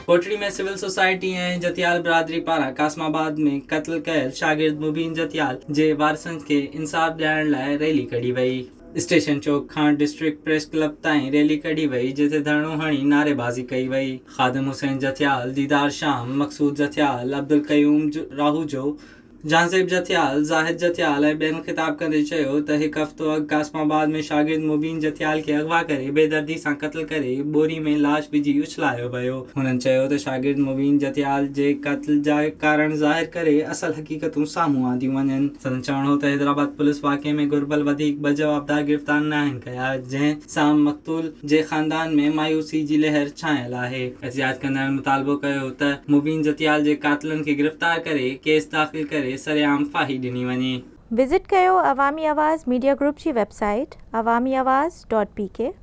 Kotri ۾ civil society ۽ جتيال برادري پاران قاسم آباد ۾ قتل ڪيل شاگرد مبين جتيال جي وارثن کي انصاف ڏيارڻ لاء ريلي ڪڍي وئي. اسٽيشن چوڪ کان ڊسٽرڪٽ پريس ڪلب تائين ريلي ڪڍي وئي جتي ڌرڻو هڻي نعريبازي ڪئي وئي. خادم حسين جتيال، ديدار شام، مقصود جتيال، عبدالقيوم راهوجو، جهانزيب جتيال، زاهد جتيال ۽ ٻين خطاب ڪندي چيو ته هڪ هفتو اڳ قاسم آباد ۾ شاگرد مبين جتيال کي اغوا ڪري بيدردي سان قتل ڪري ٻوري ۾ لاش وجهي اڇلايو ويو. هنن چيو ته شاگرد مبين جتيال جي قتل جا ڪارڻ ظاهر ڪري اصل حقيقتون سامهون آنديون وڃن. سندن چوڻ هو ته حيدرآباد پوليس واقعي ۾ گهربل وڌيڪ ٻه جوابدار گرفتار ناهن ڪيا جنهن سان مقتول جي خاندان ۾ مايوسي جي لهر ڇانيل آهي. احتجاج ڪندڙن مطالبو ڪيو ته مبين جتيال جي قاتلن کي گرفتار ڪري ڪيس داخل ڪري سرعام ڦاهي ڏني وڃي. وزٽ ڪيو عوامي آواز ميڊيا گروپ جي website Awami Awaz dot P K.